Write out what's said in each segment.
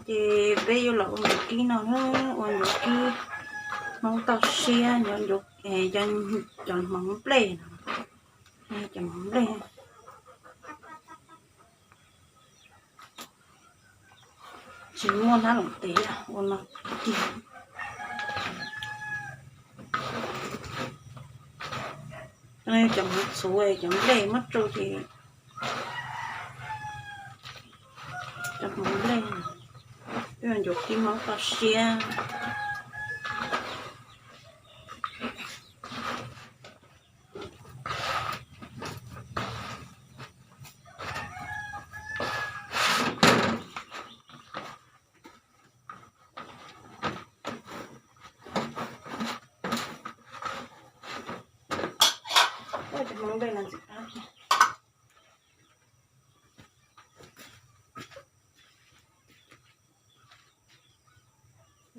Ces peb yuav los ua ncuav kib no na, ua ncuav kib Hmoob toj siab, cov hmoov nplej no, cov hmoov nplej. Tsis muaj hnab loos tes ua no tiag. Cov hmoov txhuv, cov nplej muab tso ces, cov hmoov nplej, ncuav kib Hmoob toj siab.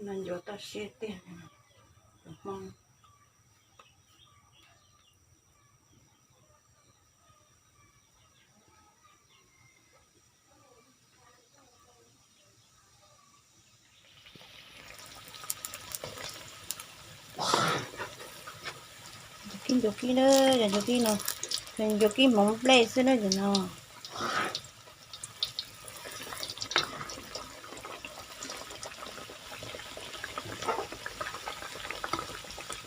No ncuav toj siab tiag, Hmoob. Ncuav kib, ncuav kib na, yog ncuav kib no, ncuav kib hmoov nplej xwb na, yog no.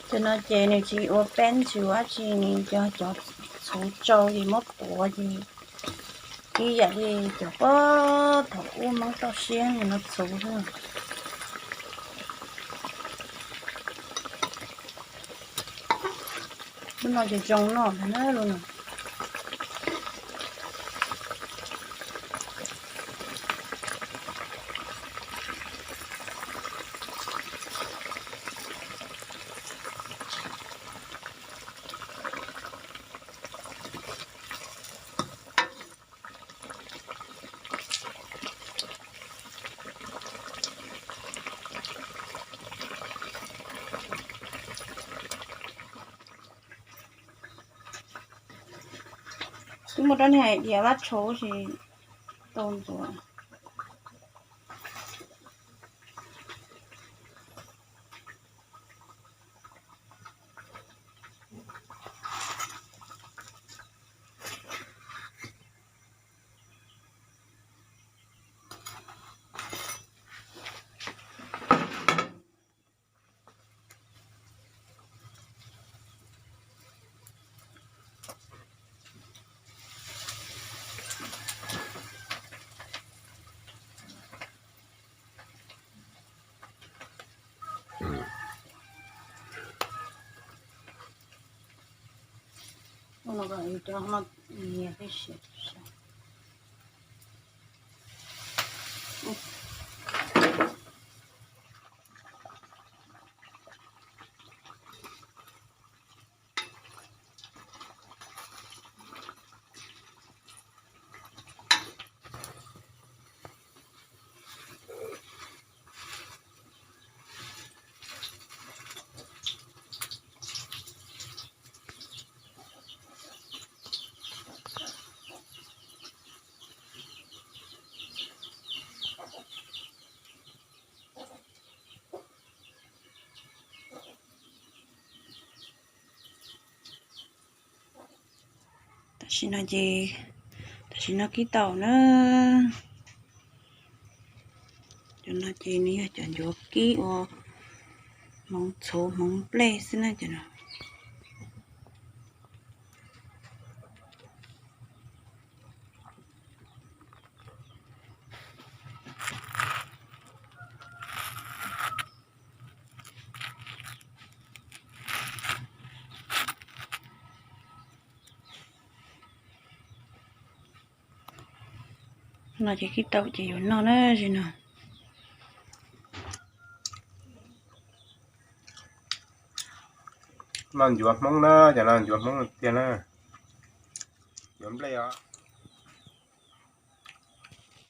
Cov no ces nws tsis ua peeb tsis ua dab tsi, nws cov, cov txhuv tsau ces muab puav ces ib yam li cov pob thaum ub Hmoob toj siab no txhuv xwb. Lub no ces zoo noj na, lub no. Twb muaj rab niag hais tias Vab Tshauv si tau ntxuav. Tam sim no ces, tam sim no kib tau na. Cov no ces nws yog cov ncuav kib ua hmoov txhuv hmoov nplej xwb na cov no. No ces kib tau ces yuav noj na, zim no. Noj ncuav Hmoob na, cov no ncuav Hmoob tiag na. Ncuav nplej os.